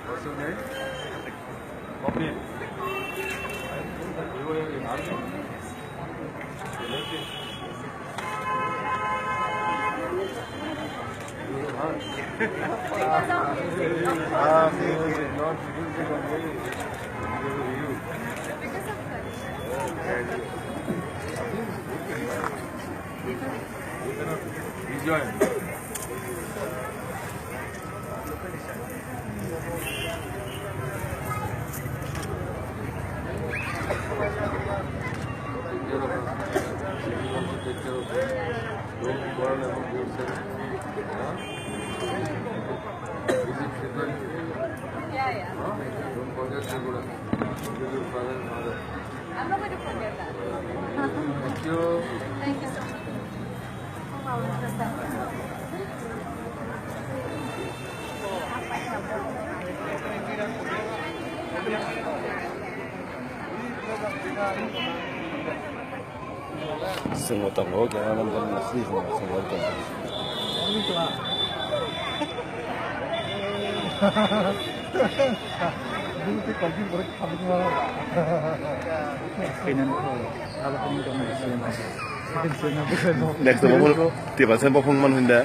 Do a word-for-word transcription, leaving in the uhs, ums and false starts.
What's your name? Bobby. You were in army? You left it? You were hurt? Ah, me, me, not you, you, you. Enjoy. Take care of her. Take care of her. Don't quarrel among yourself. Huh? Is it frequent? Yeah, yeah. Huh? Don't forget to do that. With your father and mother. I'm not going to forget that. Thank you. Thank you so much. Chwng bo tongo, khe ano borok no sri chwng bo tongo. Next time bo tiba se bo phone man hunda.